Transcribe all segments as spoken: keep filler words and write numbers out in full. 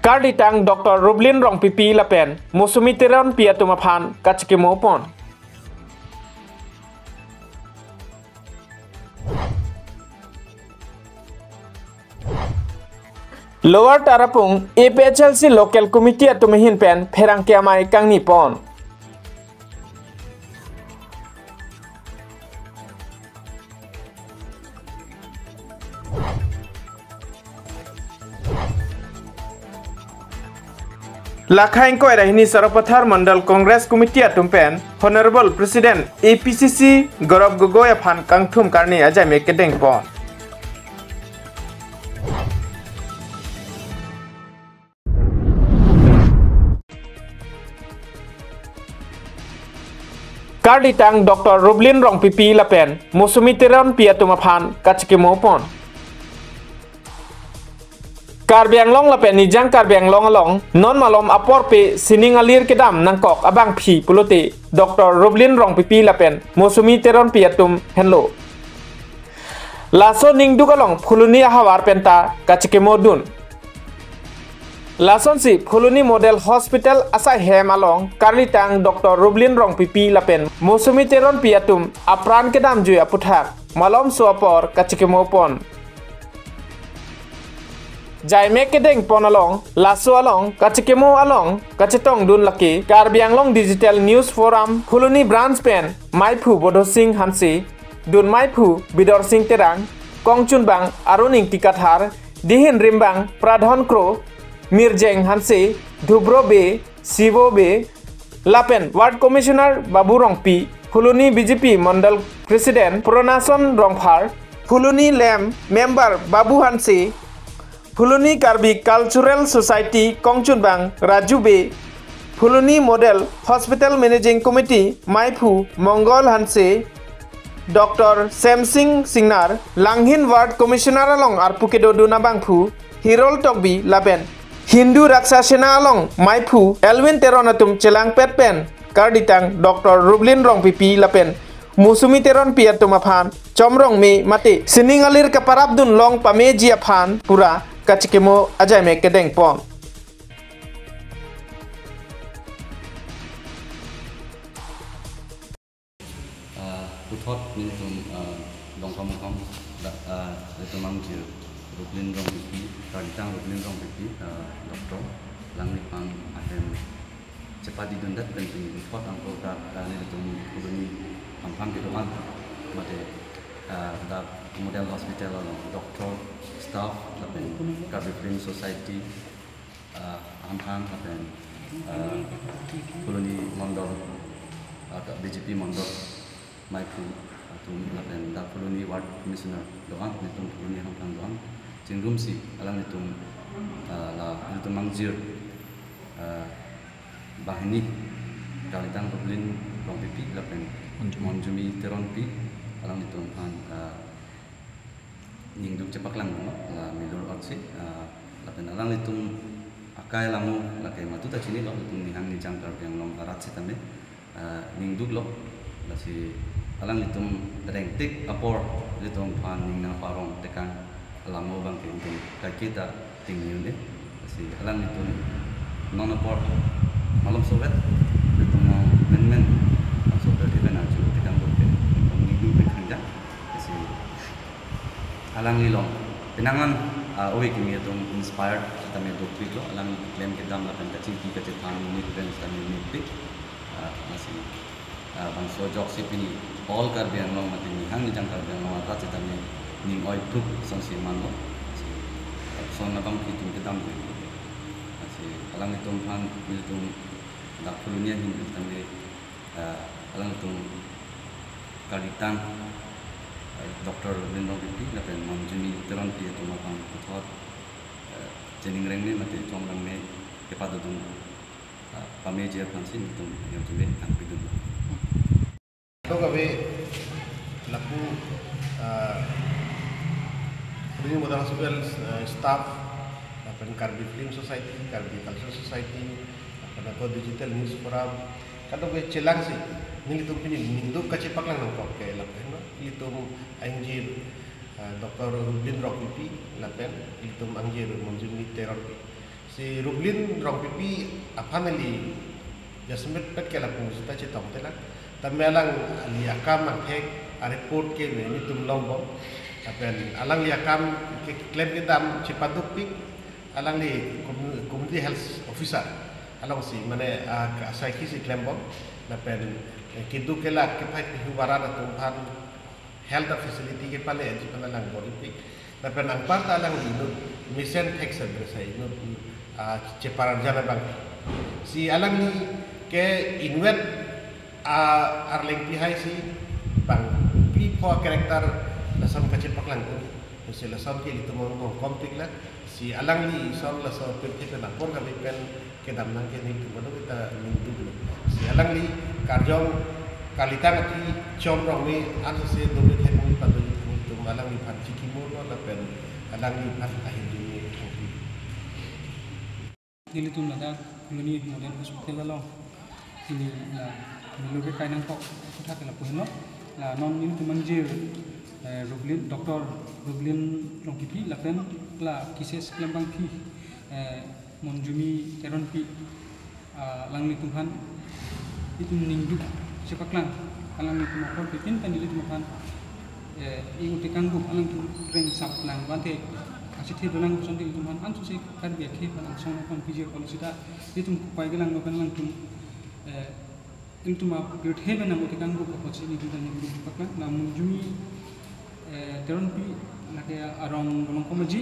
Karditang Doctor Rublin Rongpipi lapen Mosumi Teronpi atum aphan kachekimo pon. Lower Tarapung A P H L C Local Committee atum ahin pen pherangke amei kangni pon. Lakha ingkoi ra hini Sarupathar Mandal Congress Committee atum pen Honorable President A P C C Gaurav Gogoi aphan kangthum karni ajai me kedeng pon. Karditang Doctor Rublin Rongpipi lapen Mosumi Teronpi atum aphan kachekimo pon. Karbi Anglong lapen Nijang Karbi Anglong along non malom apor pe sining alir kedam nangkok abangpi pulote Doctor Rublin Rongpipi lapen Mosumi Teronpi atum henlo. Laso ningduk along Phuloni ahavar penta kachekimo dun. Lasonsi Phuloni Model Hospital asai hem along karditang Doctor Rublin Rongpipi lapen Mosumi Teronpi atum apran kedamjui aputhak malomso apor kachekimo pon. Jai me kedeng pon along, laso along kachekimo along kachetong dun lake Karbi Anglong Digital News Forum Phuloni Branch pen Maiphu Bodho Sing Hanse, dun Maiphu Bidor Sing Terang, kongchunbang Arun Ingti Kathar, dihin rimbang Pradhan Kro, Mirjeng Hanse, Dhubro Bey, Sivo Bey, lapen Ward Commissioner Babu Rongpi, Phuloni B J P Mandal President Pronason Rongphar, Phuloni LAMP Member Babu Hanse, Phuloni Karbi Cultural Society kongchunbang Raju Bey, Phuloni Model Hospital Managing Committee Maiphu Mongol Hanse, Doctor Semsing Singnar, Langhin Ward Commissioner along arpu kedo dun abangphu Hirol Tokbi lapen Hindu Raksha Sena along Maiphu Elwin Teron atum chelangpet pen karditang Doctor Rublin Rongpipi lapen Mosumi Teronpi atum aphan chomrong me mate sining alir kaparap dun long pameji aphan pura kachekimo ajai me kedeng pon. Ah, puthot nelitum, ah, Dongkamukam da, ah, nelitum angjir Rublin Rongpipi, karditang Rublin Rongpipi, ah, Doctor, alangliphan ahem chepadi dundet pen pini puthot angko ta, ah, nelitum Phuloni hamphang kedo-an mate, ah, dak Model Hospital along doctor, staff lapen Karbi Film Society, ah, hamphang lapen, ah, Phuloni Mandal, ah, B J P Mandal Maiphu atum lapen dak Phuloni Ward Commissioner do-an, nelitum Phuloni hamphang do-an chingrumsi alanglitum, ah, la nelitum angjir, ah, banghini karditang Rublin Rongpipi lapen Monjumi. Monjumi Teronpi alanglitum aphan, ah, ningduk chepaklang dun, ah, milur otsi, ah, lapen alanglitum akai alamo lake matu ta chinilo, nelitum Nihang Nijang Karbi Anglong arat sitame, ah, ningduklo, lasi alanglitum rengtik apor nelitum aphan ning nangparong tekang alamo abangke nelitum kaiketa tingni un-e. Lasi alanglitum non apor malomso vet nelitum non menmen malomso vet event arju tekang doke nelitum ningduk tekang ja. Lasi alanglilong penang an, ah, ove kimi atum inspired sitame dopiklo, alang klem kedam lapen kachingki kachethan ni pen sitame nipik. Ah, lasi, ah, bangso ajoksi pini all Karbi Anglong mate Nihang Nijang Karbi Anglong arat sitame ning oithup sonsi manlo. Lasi, ah, son abangpi itum kedam dun. Lasi alanglitum aphan nelitum dak Phuloni ahin sitame, ah, alanglitum karditang, ah, Doctor Rublin Rongpipi lapen Monjumi Teronpi atum aphan puthot, ah, cheningreng me mate chomrang me kepado dun, ah, pameji aphansi nelitum ajai me nangpidun. Kadokave lapu, ah, Phuloni Model Hospital, ah, staff, lapen Karbi Film Society, Karbi Cultural Society, lapen ako Digital News Forum, kadokave chelangsi nelitum pini ningduk kachepaklang nangkok ke lapen nelitum angjir, ah, Doctor Rublin Rongpipi lapen nelitum angjir Monjumi Teronpi. Si Rublin Rongpipi aphan neli jasemet pet ke lapu sita chetong telang. Tame alang ali akam angthek a-report ke nelitum longbom. Lapen alangli akam keklem kedam chepadukpik, alangli com-, community health officer alongsi mane, ah, asaikhi si klembom. Lapen, eh, keduk kelak kepahai pihu barat atum aphan health facility kepale-etji aphan alang bor-ipik. Lapen anparta alangli inut mesen thek sebre sai inut, ah, cheparjan abang. Si alangli ke inwet, ah, arleng pihai si bang pipho character lason kachepaklang un. Si lason ke ilitum mong mong kompik la. Si alangli son laso pirthe pen apor kami pen kedam nang ke nelitum ado kita ningduk lo. Si alangli karjong kalitang ati chom rong me an se dome thek me padu nelitum alangli aphan chikimur lo lapen alangliphan ahin dun me thangpi. Nelitum ladak Phuloni Model Hospital along pini la melo ke kainang kok kutha ke lapu henlo. La non nelitum mangjir, eh, Rublin, Doctor Rublin Rongpipi lapen la cases klembangpi, eh, Monjumi Teronpi, ah, alanglitum aphan itum ningduk chepaklang, alanglitum apor pipin pen ilitum aphan, eh, ing uti kanggup alangtum reng sap lang bante achithi dolang koson ilitum aphan ansose Karbi akhei aphan angsong aphan piji aphan sita itum kupai kelang lo pen alangtum, eh, ilitum apirthe pen nang uti kanggup apotsi nelitum aphan ningduk chepaklang. La Monjumi, eh, Teronpi lake arong Golong Komaji,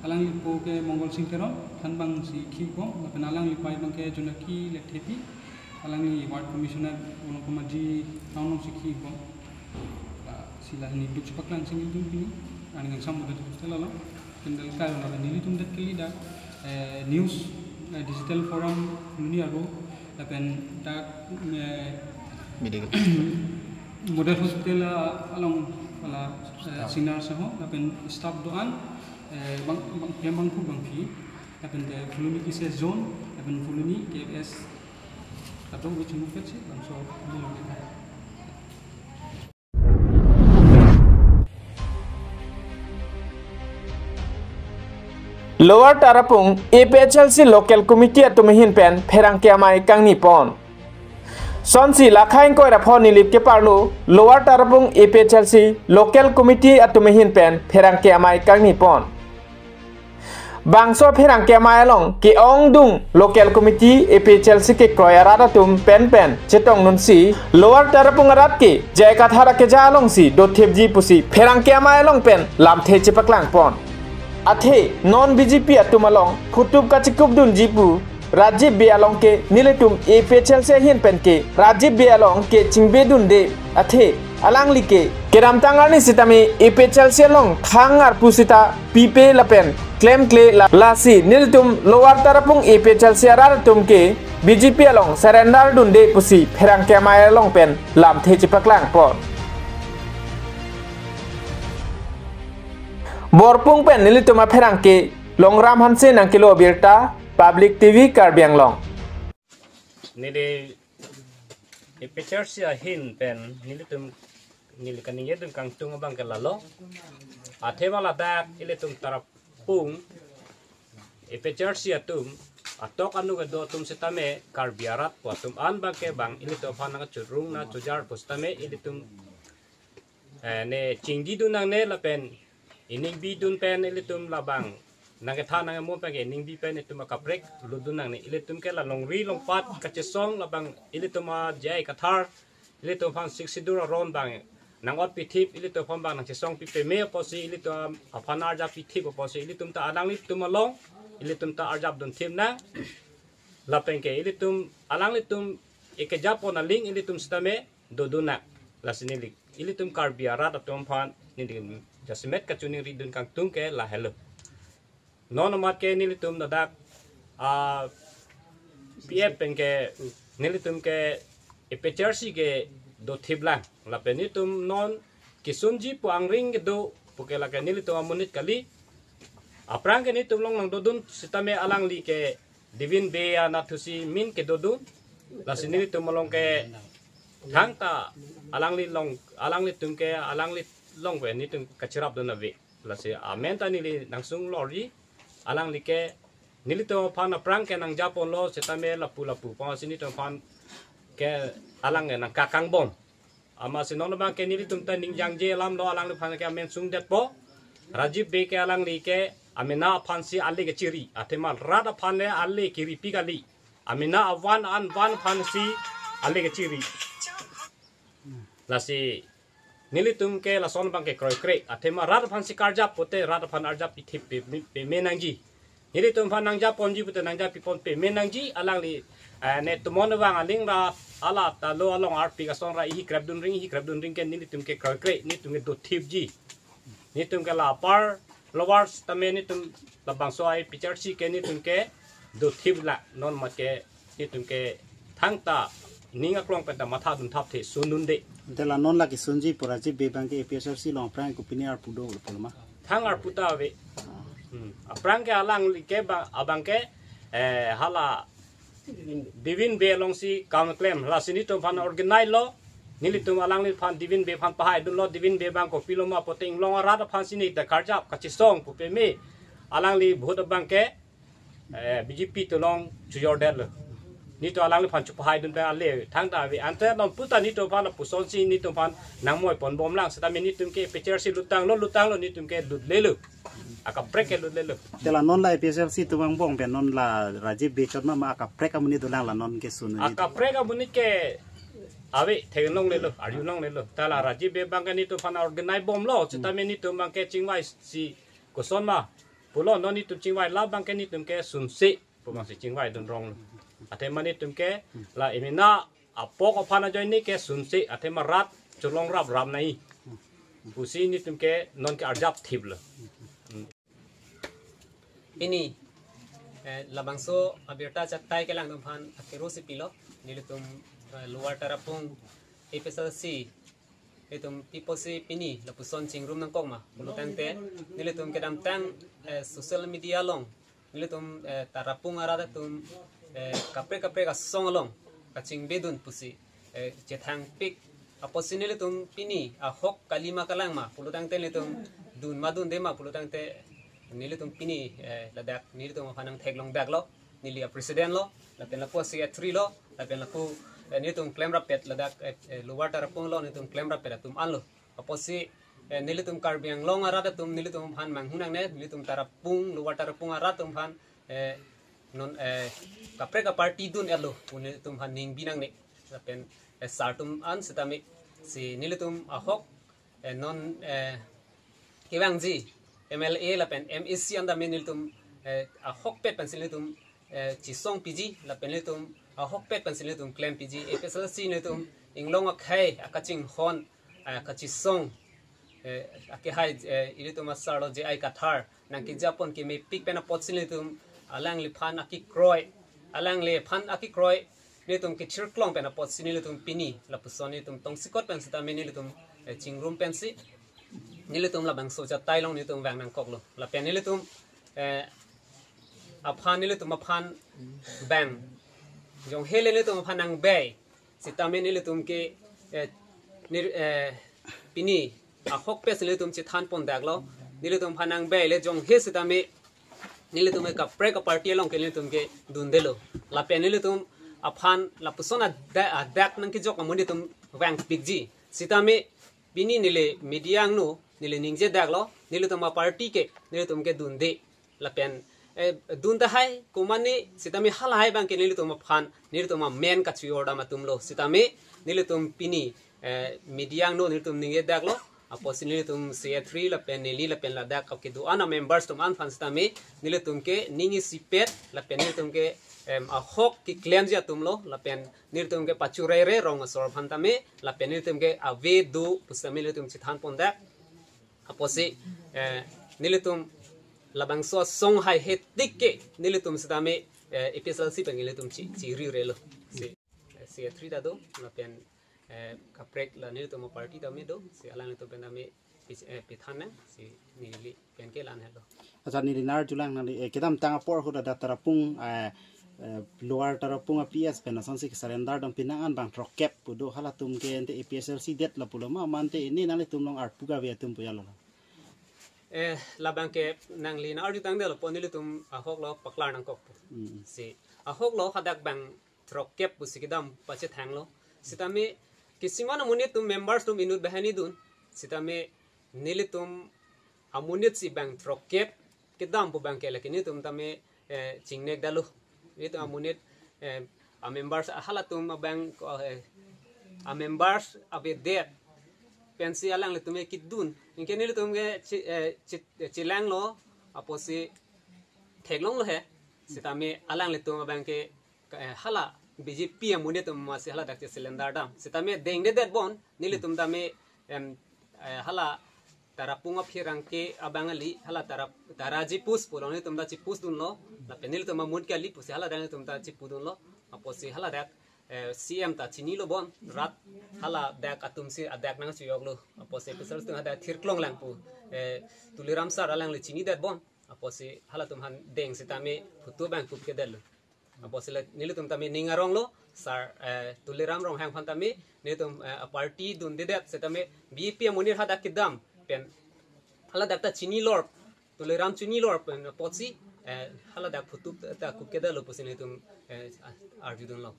alanglipo ke Mongol Sing Teron, thanbang si khibom, lapen alanglipai abang ke Jonaki Lekthepi, alangli ward commissioner Golong Komaji town alongsi khibom. La, si la ningduk chepaklang si nelitum pini, aning angsam model hostel along, kendal kayo lapen nelitum det kali dak, eh, news, eh, digital forum Phuloni arlo, lapen dak, eh, Medical. Model hospital, ah, along la, eh, staff. Senior seho, lapen staff do-an, eh, bang, bang, klembangpo bangpi, lapen te Phuloni cases zone, lapen Phuloni K F S, kadokave chingmupet si bangso dolo. Lower Tarapung A P H L C Local Committee atum ahin pen pherangke amei kangni pon. Sonsi lakhai ingkoi ra pho Nilip keparlo Lower Tarapung A P H L C Local Committee atum ahin pen pherangke amei kangni pon. Bangso pherangke amei along ke-ongdung Local Committee A P H L C kekroi arat atum pen pen chetong dunsi Lower Tarapung arat ke J I Kathar akeja alongsi dothipji pusi pherangke amei along pen lamthe chepaklang pon. Athe non B J P atum along phutup kachikup dunji pu Rajiv Bey along ke nelitum A P H L C ahin pen ke Rajiv Bey along ke chingbe dunde, athe alangli ke kedamtang arni sitame A P H L C along thang arpu sita pipe lapen klemkle la, lasi nelitum Lower Tarapung A P H L C arat atum ke B J P along surrender dunde pusi pherangke amei along pen lamthe chepaklang pon. Borpung pen nelitum apherangke Longram Hanse nangkelo abirta, Public T V Karbi Anglong. Neli A P H L C ahin pen nelitum, neli kaningje dun kangtung abang ke lalo. Athema ladak ilitum Tarapung A P H L C atum atok anu kedo atum sitame Karbi arat pu atum an abang ke bang ilitum aphan nangchurung nangchojar pu sitame ilitum, eh, ne chingdi dun nangne lapen iningbi dun pen ilitum labang nangkethan nangkemo pen ke iningbi pen itum akaprek lut dun nangne. Ilitum ke la longri longpat kachesong labang ilitum a J I Kathar ilitum aphan Sixth Schedule aron bang nang-ot pithip, ilitum aphan bang nangchesong pipeme apotsi ilitum aphan arjap pithip apotsi ilitum ta alanglitum along ilitum ta arjap dunthip nang. Lapen ke ilitum alanglitum ikeja pon aling ilitum sitame dodun nang. Lasi neli ilitum Karbi arat atum aphan neli jasemet kachiningri dun kangtung ke lahelo. Non amat ke nelitum ladak, ah, P F pen ke nelitum ke A P H L C ke dothip lang. Lapen nelitum non kesunji pu angring kedo pu ke lake nelitum amonit kali. Aphrang ke nelitum along nangdodun sitame alangli ke Divin Bey anatthu si min kedodun. Lasi nelitum along ke thangta alangli along, alanglitum ke alangli along ke nelitum kachirap dun ave. Lasi amen ta neli nangsung lorji, alangli ke Nelitum aphan aphrang ke nangjaponlo setame lapu lapu. Pangasi nelitum aphan ke alang ke nangkakangbom. Amatsi non abang ke nelitum ta ningjangje alam lo, alangliphan ke amen sungdetpo. Rajiv Bey ke alangli ke amena aphansi ale kechiri. Athema rat aphan le ale kiripi kali. Amena avan an van aphansi ale kechiri. Lasi nelitum ke lason abang ke kroikre. Athema rat aphansi karjap pote rat aphan arjap pithip pe, peme nangji. Nelitum aphan nangjaponji pote nangjapipon peme nangji, alangli, eh, ne tomon abang aling ra ala ta lo along arpi kasong ra ihi krepdun ring, ihi krepdun ring ke nelitum ke kroikre, nelitum ke dothipji. Nelitum ke la apar lower setame nelitum labangso ai picharsi ke nelitum ke dothip la non mat ke nelitum ke thangta ning aklong pen ta matha dunthap the, sundunde. Ante la non la kesunji pu Rajiv Bey abang ke A P H L C along aphrang kopine arpu do pulo ma? Thang arpu ta ave. Hmm. Aphrang ke alangli ke ba-, abang ke, eh, hala Divin Bey alongsi kam klem. Lasi nelitum aphan organize lo. Nelitum alangliphan Divin Bey aphan pahaidunlo. Divin Bey abang kopilo ma pote inglong arat aphansi ne ta karjap kachesong pu peme. Alangli vote abang ke, eh, B J P atum along chojordetlo. Nelitum alangliphan chopahaidun pen ale thangta ave. Ante non puta nelitum aphan lapusonsi nelitum aphan nangmoiponbomlang setame nelitum ke A P H L C lutanglo, lutanglo, nelitum ke lutlelo. Akaprek ke lutlelo. Ante la non la A P H L C atum angbong pen non la Rajiv Bey chot ma, ma akaprek amonit dolang la non kesun ni? Akaprek amonit ke ave, theklonglelo, arjulonglelo. Ta la Rajiv Bey abang ke nelitum aphan organize bomlo setame nelitum abang ke chingvaisi koson ma pulo, non nelitum chingvai la abang ke nelitum ke sunse pu abangsi chingvaidun ronglo. Athema nelitum ke la emena apok aphan ajoine ke sunse, athema rat cholong raprap nai pusi nelitum ke non ke arjap thiplo. Pini, eh, labangso abirta chatai kelang atum aphan akero si pilo, nelitum, eh, Lower Tarapung A P H L C, nelitum piposi pini lapuson chingrum nangkok ma pulo tangte, nelitum kedamtang, eh, social media along nelitum, eh, Tarapung arat atum, eh, kaprek kaprek asong along kachingbedun pusi, eh, chethangpik. Apotsi nelitum pini ahok kali ma kalang ma pulo tangte, nelitum dun ma dunde ma pulo tangte, nelitum pini, eh, ladak nelitum aphan nangtheklongdaklo, neli a president lo, lapen lapu a secretary lo, lapen lapu, eh, nelitum klemrappet ladak, eh, eh, Lower Tarapung along nelitum klemrappet atum anlo. Apotsi, eh, nelitum Karbi Anglong arat atum nelitum aphan manghu nangne, nelitum Tarapung, Lower Tarapung arat atum aphan, eh, non, eh, kaprek aparty dun-etlo pu nelitum aphan ningbi nangne. Lapen, eh, sar atum an setame si nelitum ahok, eh, non, eh, kevangji M L A lapen M A C an tame nelitum, eh, ahokpet pensi nelitum, eh, chesongpiji, lapen nelitum ahokpet pensi nelitum klempiji. A P H L C nelitum inglong akhei akachinghon, eh, kachesong, eh, akehai, eh, ilitum asar lo J I Kathar nangkejapon kemepik pen apotsi nelitum alangliphan akekroi, alangliphan akekroi nelitum kechirklong pen apotsi nelitum pini lapuson nelitum tongsekot pen setame nelitum, eh, chingrum pensi nelitum labangso chatai along nelitum vang nangkoklo. Lapen nelitum, eh, aphan nelitum aphan bang jonghe le nelitum aphan nangbei setame nelitum ke, eh, nir-, eh, pini ahokpet si nelitum chethanpondaklo. Nelitum aphan nangbei le jonghe setame nelitum ke kaprek aparty along ke nelitum ke dundelo. Lapen nelitum aphan lapuson ada-, adak nangkejok amonit atum vangpikji. Setame pini neli media angno neli ningjedaklo, nelitum aparty ke nelitum ke dunde. Lapen, eh, dun tahai, komane setame halahai abang ke nelitum aphan, nelitum amen kachojordam atumlo. Setame nelitum pini, eh, media angno nelitum ningjedaklo, apotsi nelitum secretary lapen neli lapen ladak kedo-an a members atum an aphan setame nelitum ke ning isipet lapen nelitum ke, em, ahok keklemji atumlo, lapen nelitum ke pachurere rong asor aphan tame, lapen nelitum ke ave do pu setame nelitum chethanpondak. Apotsi, eh, nelitum labangso asong haihe tik ke nelitum setame, eh, A P H L C pen nelitum chi, chirurelo. Si, eh, secretary ta do, lapen, eh, kaprek la nelitum aparty tame do, si alanglitum pen tame, pis-, eh, pithan nang, si neli pen ke la-an helo. Accha, neli nar julang nangli, eh, kedamtang apor ahut ada Tarapung, eh, eh, Lower Tarapung a P S pen asonsi kesurrender dam pinang an bang throkkep pu do, halatum ke ante A P H L C det lapulo ma, mante ini nanglitum along arpu kave atum pu ya lo. Eh, labang ke nangli nang-arju tangdetlo, pon nelitum ahok lo paklar nangkok. Hmm. Si ahok lo hadak bang throkkep pusi kedam pachethanglo. Sitame kisi-man amonit atum members atum inut banghini dun. Sitame nelitum amonit si bang throkkep kedam pu bang ke lake nelitum tame, eh, chingnek dalo. Nelitum amonit, eh, a members halatum abang, eh, a members avedet pensi alanglitum kedun. Anke nelitum ke chi-, eh, chi-, eh, chelanglo apotsi theklonglo he. Sitame alanglitum abang ke, eh, hala B J P amonit atum masi haladak che cylinder dam. Sitame dengdedet bon, nelitum tame, em, eh, hala Tarapung apherangke abang kali, hala Tara, Tara chipus pulo nelitum ta chipus dunlo, lapen nelitum amonit ke kali pusi haladak nelitum ta chipu dunlo, apotsi haladak, eh, C M ta chinilo bon, rat haladak atumsi adak nangchiyoklo, apotsi official atum hadak thirklong lang pu, eh, Tuliram sir alangli chinidet bon, apotsi halatum aphan deng sitame photo bang kupkedetlo. Apotsi le nelitum tame ning aronglo, sir, eh, Tuliram Ronghang aphan tame, nelitum, eh, a party dundedet sitame B J P amonit hadak kedam pen haladak ta chinilor, Tuliram chinilor pen apotsi, eh, haladak photo ta kupkedetlo pusi nelitum, eh, arju dunlo.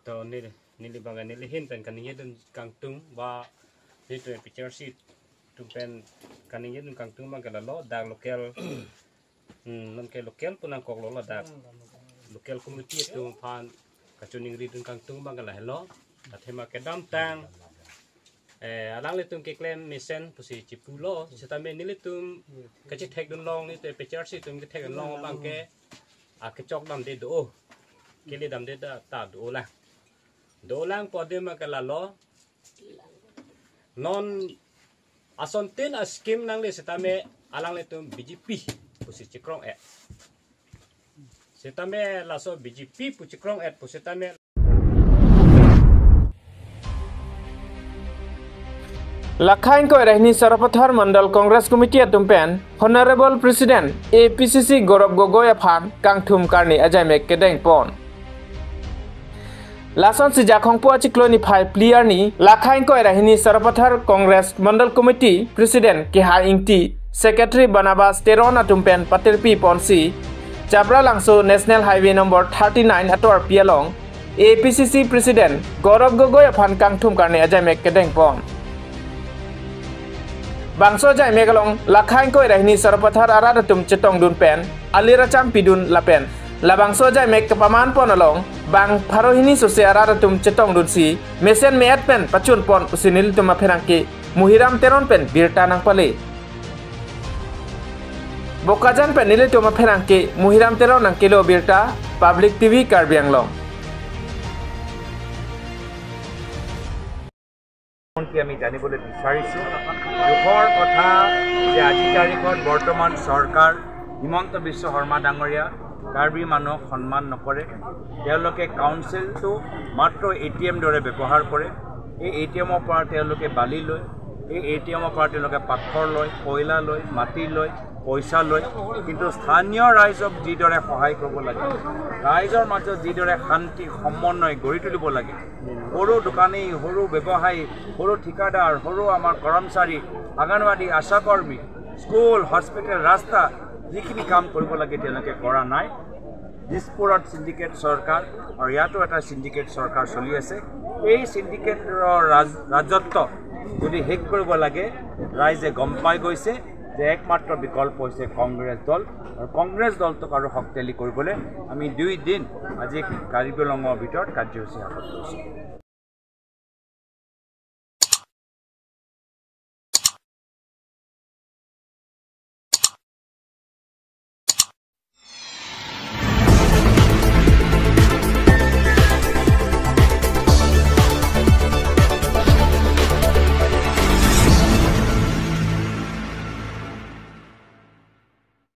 To neli, neli bang neli ahin pen kaningjedun kangtung ba nelitum A P H R C atum pen kaningjedun kangtung bang ke lalo, dak local, hmm, non ke local pu nangkoklo ladak. Local committee atum aphan kachiningridun kangtung bang ke lahelo. Athema kedamtang, eh, alanglitum keklem mesen pusi chipulo, sitame nelitum kachethekdun long, nelitum A P H R C atum kethekdun long bang ke, akechok damde do, kele damde ta, ta do lang. Do lang pu adim ke lalo. Non asontin a scheme nangle sitame alanglitum B J P pusi chikrong-et. Sitame laso B J P pu chikrong-et pu sitame Lakha ingkoi ra hini Sarapathar Mandal Congress Committee atum pen Honorable President A P C C Gaurav Gogoi aphan kangthum karni ajaimek kedengpon. Lasonsi Jakhong pu achiklo niphai phli arni Lakha ingkoi ra hini Sarapathar Congress Mandal Committee President Kehai Ingti, Secretary Barnabas Teron atum pen patirpi ponsi Chapralangso National Highway number thirty-nine atorpi along A P C C President Gaurav Gogoi aphan kangthum karni ajaimek kedengpon. Bangso ajaimek along Lakha ingkoi ra hini Sarapathar arat atum chetongdun pen alir acham pidun lapen labangso ajaimek kepamanpon along bang pharo hini sose arat atum chetongdunsi mesen me-et pen pachunpon pusi nelitum apherangke Muhiram Teron pen birta nangpale. Bokajan pen nelitum apherangke Muhiram Teron nangkelo birta, Public T V Karbi Anglong. কি আমি জানিবলৈ বিচাৰিছো। দুখৰ কথা যে আজিৰ তাৰিখত বৰ্তমান চৰকাৰ হিমন্ত বিশ্ব শৰ্মা ডাঙৰীয়া কাৰ্বি মানুহক সন্মান নকৰে। তেওঁলোকে কাউন্সিলটো মাত্ৰ এ টি এম দৰে ব্যৱহাৰ কৰে। এই এ টি এমৰ পৰা তেওঁলোকে বালি লয়, এই এ টি এমৰ পৰা তেওঁলোকে পাথৰ লয়, কয়লা লয়, মাটি লয়, পইচা লয়। কিন্তু স্থানীয় ৰাইজক যিদৰে সহায় কৰিব লাগে, ৰাইজৰ মাজত যিদৰে শান্তি সমন্বয় গঢ়ি তুলিব লাগে, সৰু দোকানী, সৰু ব্যৱসায়ী, সৰু ঠিকাদাৰ, সৰু আমাৰ কৰ্মচাৰী, অংগনবাদী, আশা কৰ্মী, স্কুল, হস্পিটেল, ৰাস্তা, যিখিনি কাম কৰিব লাগে তেওঁলোকে কৰা নাই। দিছপুৰত চিণ্ডিকেট চৰকাৰ আৰু ইয়াতো এটা চিণ্ডিকেট চৰকাৰ চলি আছে। এই চিণ্ডিকেটৰ ৰাজ-, ৰাজত্ব যদি শেষ কৰিব লাগে, ৰাইজে গম পাই গৈছে যে একমাত্ৰ বিকল্প হৈছে কংগ্ৰেছ দল। আৰু কংগ্ৰেছ দলটোক আৰু শক্তিশালী কৰিবলৈ আমি দুই দিন আজি কাৰ্বি আংলঙৰ ভিতৰত কাৰ্যসূচী হাতত লৈছোঁ।